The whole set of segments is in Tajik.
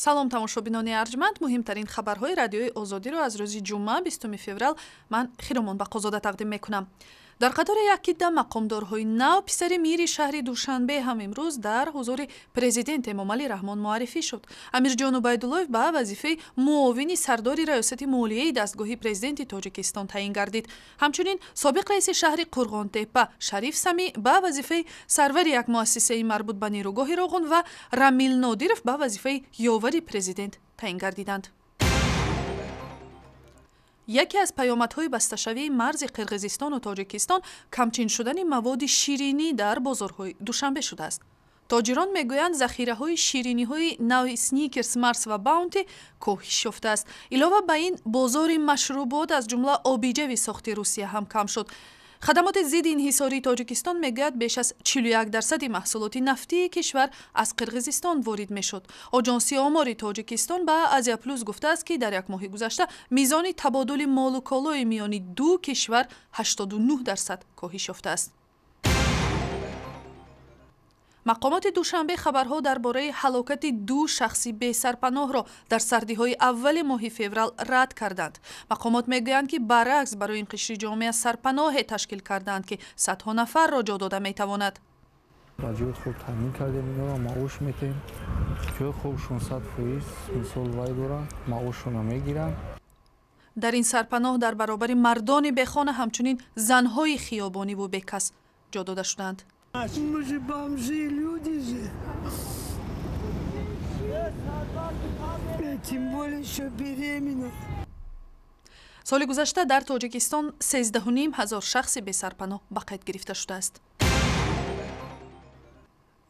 Салом, тамошобинони арҷманд. Муҳимтарин хабарҳои Радиои Озодиро аз рӯзи ҷумъа, 20 феврал, ман Хиромон Бақозода тақдим мекунам. Дар қатори як кидда мақомдорҳои нав, писари мири шаҳри Душанбе ҳам имрӯз дар ҳузури президент Эмомалӣ Раҳмон муаррифӣ шуд. Амирҷон Убайдуллоев ба вазифаи муовини сардори Раёсати молияи дастгоҳи президенти Тоҷикистон таъин гардид. Ҳамчунин собиқ раиси шаҳри Қурғонтеппа Шариф Самӣ ба вазифаи сарвари як муассисаи марбут ба нерӯгоҳи Роғун ва Рамил Нодиров ба вазифаи ёвари президент таъин гардиданд. Яке аз паёмадҳои басташавии марзи Қирғизистону Тоҷикистон камчин шудани маводи ширинӣ дар бозорҳои Душанбе шудааст. Тоҷирон мегӯянд, захираҳои шириниҳои навъи Сникерс, Марс ва Баунти коҳиш ёфтааст. Илова ба ин, бозори машрубот, аз ҷумла обиҷави сохти Русия, ҳам кам шуд. Хадамоти зидди инҳисории Тоҷикистон мегӯяд, беш аз 41% маҳсулоти нафтии кишвар аз Қирғизистон ворид мешуд. Оҷонсии омори Тоҷикистон ба Азия Плюс гуфтааст, ки дар як моҳи гузашта мизони табодули молу колои миёни ду кишвар 89% коҳиш ёфтааст. Мақомоти Душанбе хабарҳо дар бораи ҳалокати ду шахси бесарпаноҳро дар сардиҳои аввали моҳи феврал рад карданд. Мақомот мегӯянд, ки баръакс, барои ин қишри ҷомеа сарпаноҳе ташкил кардаанд, ки садҳо нафарро ҷо дода метавонад. Ба ҷои хуб таъмин кардем, инро маош метем, ҷои хубшон 100% мисол вай доранд, маошшонро мегиранд. Дар ин сарпаноҳ дар баробари мардони бехона ҳамчунин занҳои хиёбониву бекас ҷо дода шудаанд. Мы же бомжи, люди же. Тем более еще беременна. Соли гузашта дар Тоҷикистон 13,5 ҳазор шахси бесарпаноҳ ба қайд гирифта шудааст.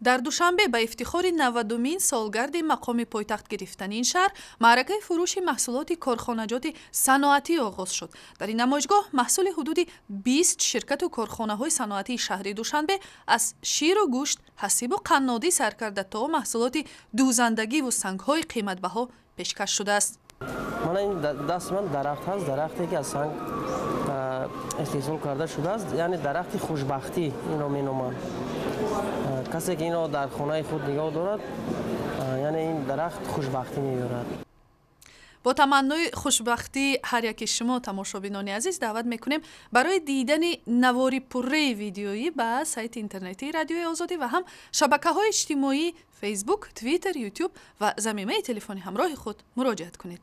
Дар Душанбе ба ифтихори 90-умин солгарди мақоми пойтахт гирифтани ин шаҳр маъракаи фурӯши маҳсулоти корхонаҷоти саноатӣ оғоз шуд. Дар ин намоишгоҳ маҳсули ҳудуди 20 ширкату корхонаҳои саноатии шаҳри Душанбе, аз ширу гӯшт, ҳасибу қаннодӣ сар карда то маҳсулоти дӯзандагиву сангҳои қиматбаҳо пешкаш шудааст. Мана ин дасти ман дарахт ҳаст, дарахте ки аз санг истеҳсол карда шудааст, яъне дарахти хушбахтӣ инро меноманд. Касе ки инро дар хонаи худ нигоҳ дорад, яъне ин дарахт хушбахтӣ меёрад. Бо таманнои хушбахтии ҳар яки шумо, тамошобинони азиз, даъват мекунем барои дидани навори пурраи видеоӣ ба сайти интернетии Радиои Озодӣ ва ҳам шабакаҳои иҷтимоӣ: Фейсбук, Твиттер, Ютуб ва замимаи телефони ҳамроҳи худ муроҷиат кунед.